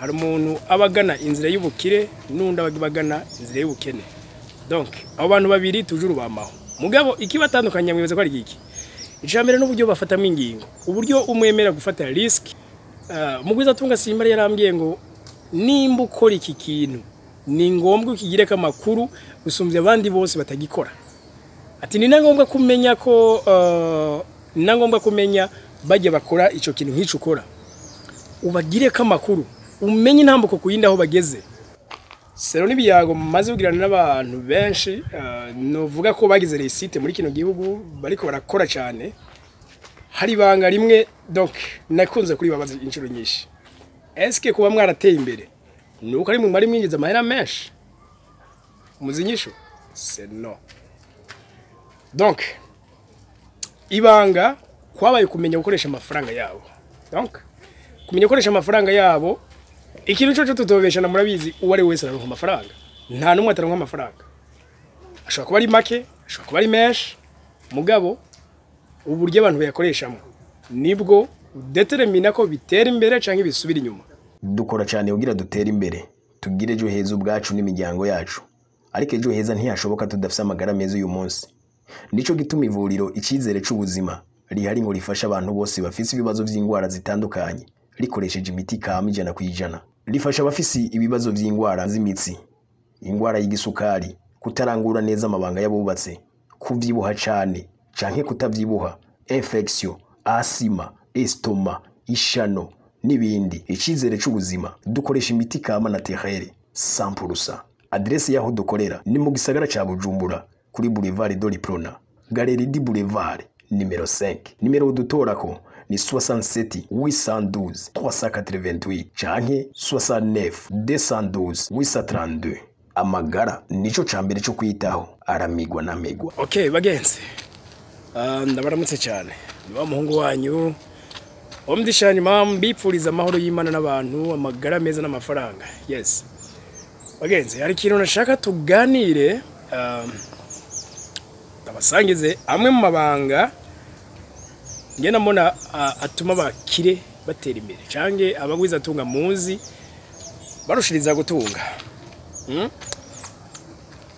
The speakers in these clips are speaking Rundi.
Hari umuntu aba agana inzira y'ubukire, n'undi aba agana inzira y'ubukene. Donc abo bantu babiri toujours bamaho, mugabo ikibatandukanya mwibaza ko ari iki? Icambere n'uburyo bafatamo ingingo, uburyo umwemera gufata risque. Mugwizatunga Simba yarambwiye ngo nimba ukora iki kintu, ni ngombwa ukigireko amakuru gusumbya abandi bose batagikora. Ati ni na ngombwa kumenya ko ni na ngombwa kumenya bajya bakora ico kintu nk'ico ukora, ubagireko amakuru, umenye intambuko ku yindi aho bageze. Selon n'ibiyago maze kugirana n'abantu benshi, novuga ko bagize réussite muri kino gihugu, bariko barakora cyane, hari ibanga rimwe donc nakunze kuri babaza inshuro nyinshi: eske kuba mwarateye imbere nuko ari mwe mwari mwinjiza amahera menshi? Muzi inyishu? C'est non. Donc ibanga kwabaye kumenya gukoresha amafaranga yabo. Donc kumenya gukoresha amafaranga yabo, ikintu cyo tutobeshana, murabizi, uwo ari wese araronka amafaranga, nta n'umwe ataronka amafaranga. Ashobora kuba ari make, ashobora kuba ari menshi, mugabo uburyo abantu bayakoreshamo nibwo determina ko bitera imbere canke bisubira inyuma. Dukora cyane kugira dutere imbere, tugire ejo heza ubwacu n'imiryango yacu, ariko ejo heza ntiyashoboka tudafise amagara meza uyu munsi. Nico gituma ivuriro Icyizere c'Ubuzima rihari ngo rifashe abantu bose bafise ibibazo vy'indwara zitandukanye, rikoresheje imiti kama 100%. Rifasha abafise ibibazo vy'indwara z'imitsi, indwara y'igisukari, kutarangura neza amabanga y'abubatse, kuvyibuha cane canke kutavyibuha, infection, asima, estomac, ishano n'ibindi. Icyizere c'Ubuzima dukoresha imiti kama naturelle 100%. Adresse y'aho dukorera ni mu gisagara ca Bujumbura, kuri Boulevard de l'Uprona, Galerie du Boulevard, nimero 5. Nimero dutorako ni 67 812 388 canke 69 212 832. Amagara nico ca mbere co kwitaho, aramigwa n'amigwa. Okay bagenzi, ndabaramutse cyane, ni wa muhungu wanyu omdishani mam, mbipfuriza amahoro y'Imana n'abantu, amagara meza n'amafaranga. Yes bagenzi, hari ikintu nashaka tuganire, ndabasangize amwe mu mabanga ngenda mbona atuma abakire batera imbere canke abagwiza tunga muzi barushiriza gutunga.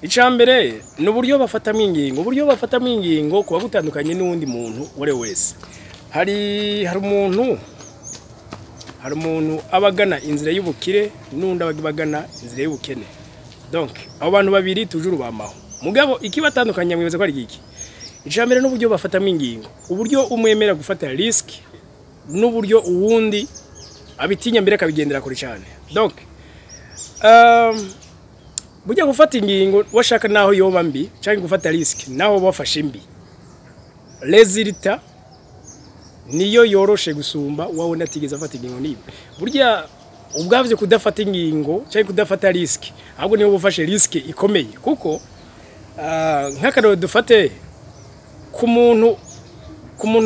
Icambere ni uburyo bafatamo ingingo. Uburyo bafatamo ingingo kuba gutandukanye n'uwundi muntu uwo ari we wese. Hari umuntu aba agana inzira y'ubukire, n'undi aba agana inzira y'ubukene. Donc abo bantu babiri toujours bamaho, mugabo ikibatandukanya mwibaza ko ari iki? Icambere n'uburyo bafatamo ingingo, uburyo umwemera gufata risque n'uburyo uwundi abitinya mbere akabigendera kure cyane. Donc burya gufata ingingo washaka naho yoba mbi, cyangwa gufata risque naho wafashe mbi, résultat niyo yoroshe gusumba wawe atigeze afata ingingo niba. Burya ubwavyo kudafata ingingo cyangwa kudafata risque, ahubwo niyo ufashe risque ikomeye, kuko nk'akarorero dufate ku muntu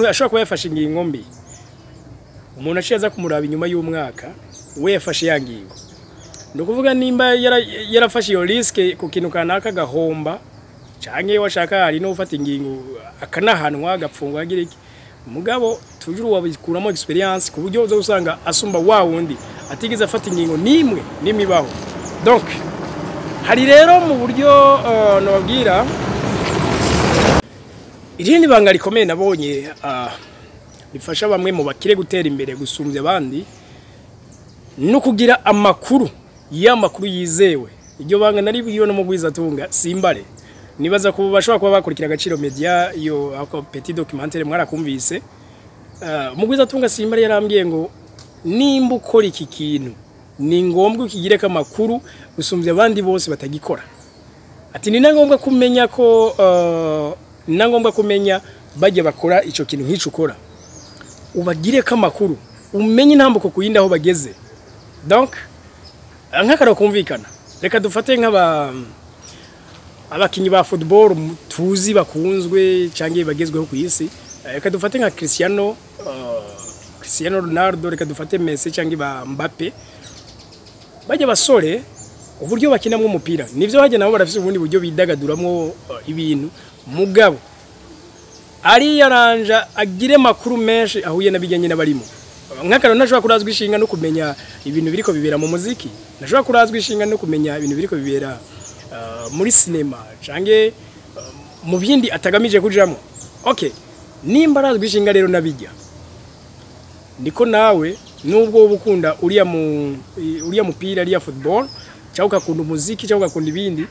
ashobora kuba yafashe ingingo mbi, umuntu aciye aza kumuraba inyuma y'umwaka, we yafashe ya ngingo, ni ukuvuga nimba yarafashe iyo risque ku kintu kanaka agahomba, canke washaka hari no gufata ingingo akanahanwa, agapfungwa, agira iki, mugabo toujours wabikuramo expérience ku buryo uza usanga asumba wa wundi atigeze afata ingingo nimwe n'imibaho. Donc hari rero mu buryo nababwira irindi banga rikomeye nabonye rifasha bamwe mu bakire gutera imbere gusumbya abandi, no kugira amakuru, y'amakuru yizewe. Iryo banga nari no mugwizatunga Simbare. Nibaza ko bashobora kuba bakurikira Agaciro Media, iyo ako petit documentaire mwarakumvise. Mugwizatunga Simbare yarambwiye ngo nimba ukora iki kintu, ni ngombwa ukigireko amakuru gusumbya abandi bose batagikora. Ati ni na ngombwa kumenya ko ni na ngombwa kumenya bajya bakora ico kintu nk'ico ukora, ubagireko amakuru, umenye intambuko ku yindi aho bageze. Donc nk'akararo kumvikana, reka dufate nk'aba abakinyi ba football tuzi bakunzwe cyangwa bagezweho ku isi. Reka dufate nka Cristiano Ronaldo, reka dufate Messi cyangwa ba Mbappe. Bajya basore uburyo bakinamwo umupira nivyo, hajya nabo barafise ubundi buryo bidagaduramwo ibintu, mugabo ariyaranja agire makuru menshi ahuye n'abijyanye n'abarimo. Nk'akarero, ntashobora kurazwa ishinga no kumenya ibintu biriko bibera mu muziki, ntashobora kurazwa ishinga no kumenya ibintu biriko bibera muri sinema canke mu bindi atagamije kujamo. Okay, nimba arazwa ishinga rero nabijya, niko nawe nubwo wowe ukunda uriya mupira, ariya football, cyangwa ugakunda umuziki, cyangwa ugakunda ibindi,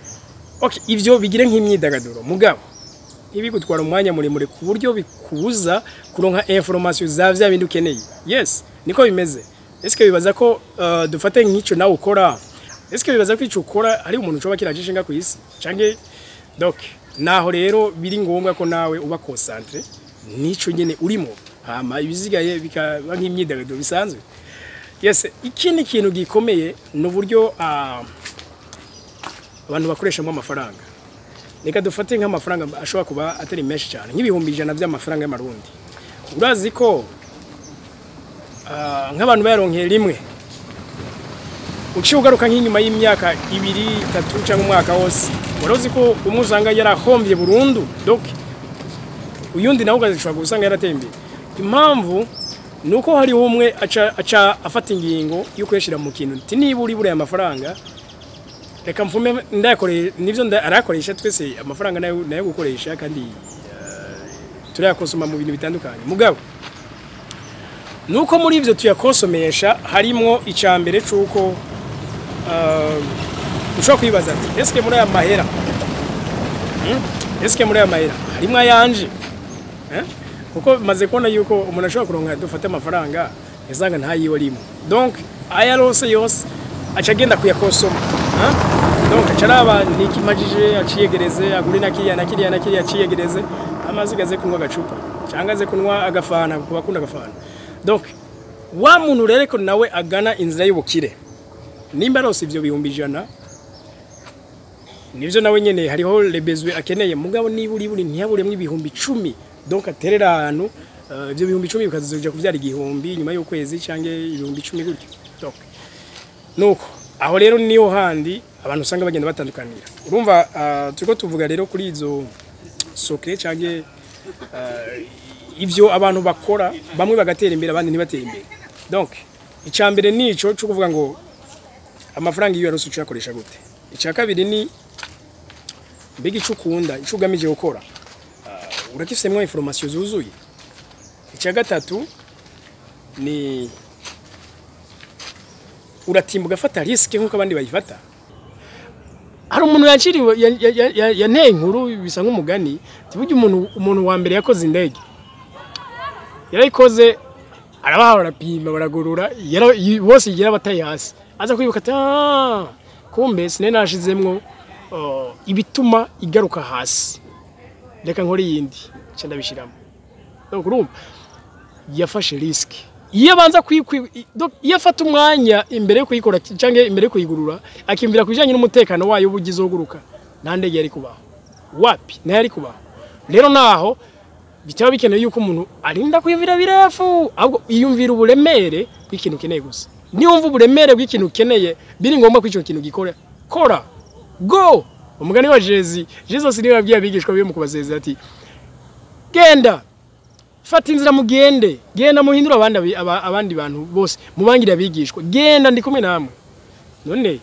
okay, ivyo bigire nk'imyidagaduro, mugabo ntibigutwara umwanya muremure ku buryo bikubuza kuronka information za vya bindi ukeneye. Yes, niko bimeze. Eske bibaza ko dufate nk'ico nawe ukora, eske bibaza ko ico ukora ari umuntu ucoba kirajishinga ku isi canke? Donc naho rero biri ngombwa ko nawe uba concentré nico nyene urimo, hama ibisigaye bikaba nk'imyidagaduro bisanzwe. Yes, ikindi kintu gikomeye ni uburyo abantu bakoreshamo amafaranga. Reka dufate nk'amafaranga ashobora kuba atari menshi cyane, nk'ibihumbi 100 by'amafaranga y'amarundi. Urazi ko nk'abantu bayaronkeye rimwe, uciye ugaruka nk'inyuma y'imyaka 2, 3 cyangwa umwaka wose, wari uzi ko umwe usanga yarahombye burundu, donc uyundi nawe ugashobora gusanga yarateye imbere. Impamvu ni uko hariho umwe aca afata ingingo yo kuyashyira mu kintu, ati niba uri buriya amafaranga reka mfume ndayakoresha. Nivyo arayakoresha. Twese amafaranga nayo gukoresha, kandi turayakonsoma mu bintu bitandukanye. Mugabo nuko muri ivyo tuyakonsomesha harimwo icambere cuko ushobora kwibaza ati eske muri aya mahera, Eske muri aya mahera harimwo ayanje, eh? Kuko maze kubona yuko umuntu ashobora kuronka, dufate amafaranga, yasanga ntayiwe arimo, donc ayarose yose aca agenda kuyakonsoma, hein? Donc aca araba ntikimajije, aciyegereze agure na kiriya na kiriya na kiriya, aciyegereze amazi, aze kunywa agacupa cyangwa aze kunywa agafana ku bakunda agafana. Donc wa muntu rero ko nawe agana inzira y'ubukire, nimba arose ivyo 100,000, nivyo nawe nyene hariho les besoins akeneye, mugabo niba uri buri ntiyaburemwo 10,000, donc aterera ahantu, ivyo 10,000 bikazoja kuvyara 1,000 nyuma y'ukwezi canke 10,000 gutyo. Donc nuko aho rero niho handi abantu usanga bagenda batandukanira. Urumva, turiko tuvuga rero kuri izo secret canke ivyo abantu bakora, bamwe bagatera imbere, abandi ntibatere imbere. Donc icambere nico cyo kuvuga ngo amafaranga iyo yarose ucakoresha gute. Icya kabiri ni mbega ico ukunda, ico ugamije gukora, urakifisemwo information zuzuye? Icya gatatu ni uratimba ugafata risque nk'uko abandi bayifata. Hari umuntu yakiriwe yanteye inkuru bisa nk'umugani, burya umuntu wa mbere yakoze indege, yarayikoze, arabaha, barapima, baragurura, bose yarabataye hasi, aza kwibuka ati: "Ah, kumbe sinari nashizemwo ibituma igaruka hasi, reka nkore iyindi nca ndabishiramo." Donc urumva yafashe risque. Iyo abanza donc iyo afata umwanya imbere yo kuyikora cyangwa imbere yo kuyigurura, akiyumvira ku bijyanye n'umutekano wayo uba ugizoguruka, nta ndege yari kubaho, wapi, nta yari kubaho. Rero naho bitaba bikenewe yuko umuntu arinda kwiyumvira birefu, ahubwo iyumvira uburemere bw'ikintu ukeneye gusa. Niwumva uburemere bw'ikintu ukeneye biri ngombwa ko icyo kintu gikora, kora, go. Umugani wa Jezi, Jesus niwe yabwiye abigishwa biwe mu kubasezera ati: "Genda, fata inzira, mugende, genda muhindure abandi abandi bantu bose, mubangire abigishwa, genda, ndi kumwe namwe." None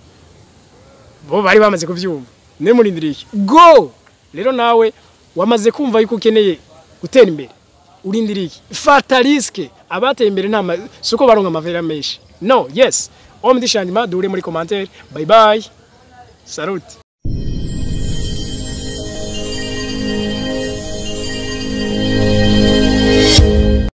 bo bari bamaze kuvyumva, ne murindiriye iki? Go. Rero nawe wamaze kumva yuko ukeneye gutera imbere, urindiriye iki? Fata risque. Abateye imbere nta suko baronka amavera menshi. No, yes, homme du changement, duhure muri commentaire. Bye bye, salut.